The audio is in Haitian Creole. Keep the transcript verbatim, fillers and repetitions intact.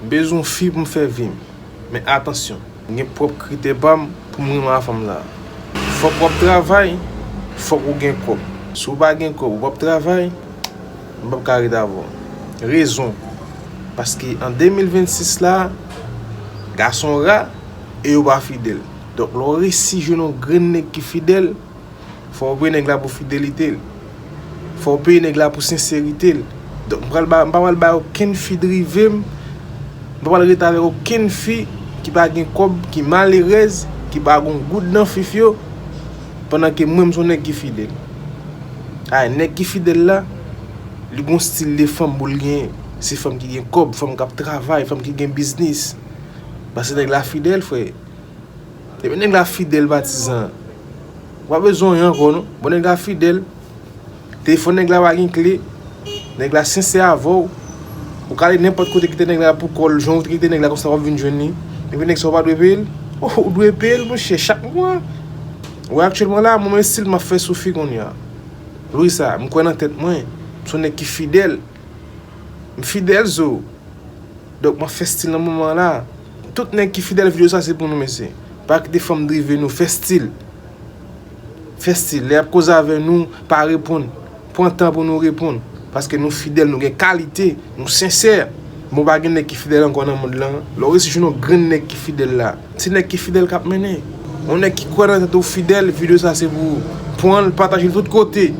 M bezwen yon fi pou m fè vi m. Men atansyon, m gen pwòp kritè pa m pou m renmen a fanm sa. Fòk w ap travay, fòk ou gen kòb. Si w pa gen kòb, ou p ap travay, m p ap ka ret avè w. Rezon, paske an de mil vennsis la, gason ra e yo pa fidèl. Donk, lè w resi jwenn yon grenn nèg ki fidèl, fò w peye nèg la pou fidelite l. Fò w peye nèg la pou senserite l. Donk, m pral ba, m pa pral bay okenn fi drive m. M pa pral rete avèk okenn fi ki pa gen kòb, ki malerèz, ki pa gon goud nan fif yo, pandan ke mwen, m se yon nèg ki fidèl. Ay, nèg ki fidèl la, li gon stil de fanm pou l genyen. Se fanm ki gen kòb, fanm k ap travay, fanm ki gen biznis. Paske nèg la fidèl, frè. Depi nèg la fidèl, patizan, ou pa bezwen anyen ankò, non. Bon, nèg la fidèl. Telefòn nèg la pa gen kle. Nèg la sensè avè w. Ou ka ale nenpòt kote kite nèg la pou kò l, jan ou te kite nèg la konsa w ap vin jwenn li. Epi nèg sa ou pa dwe peye l. Oh, ou dwe peye l, monchè, chak mwa. Ou wè aktyèlman la, mwen menm estil m ap fè sou fi kounye a. Wi sa, m kwè nan tèt mwen. M se yon nèg ki fidèl. M fidèl, zo. Donk, m ap fè stil nan moman la. Tout nèg ki fidèl, videyo sa se pou nou, mesye. Pa kite fanm drive nou, fè stil. Fè stil. Lè y ap koze avè nou, pa reponn. Pran tan pou nou reponn. Paske nou fidèl, nou gen kalite, nou sensè. Bon, pa gen nèg ki fidèl ankò nan mond lan. Lè w resi jwenn yon grenn nèg ki fidèl la, se nèg ki fidèl k ap mennen. Yon nèg ki kwè nan tèt ou fidèl, videyo sa se pou ou. Pran l, pataje l tout kote.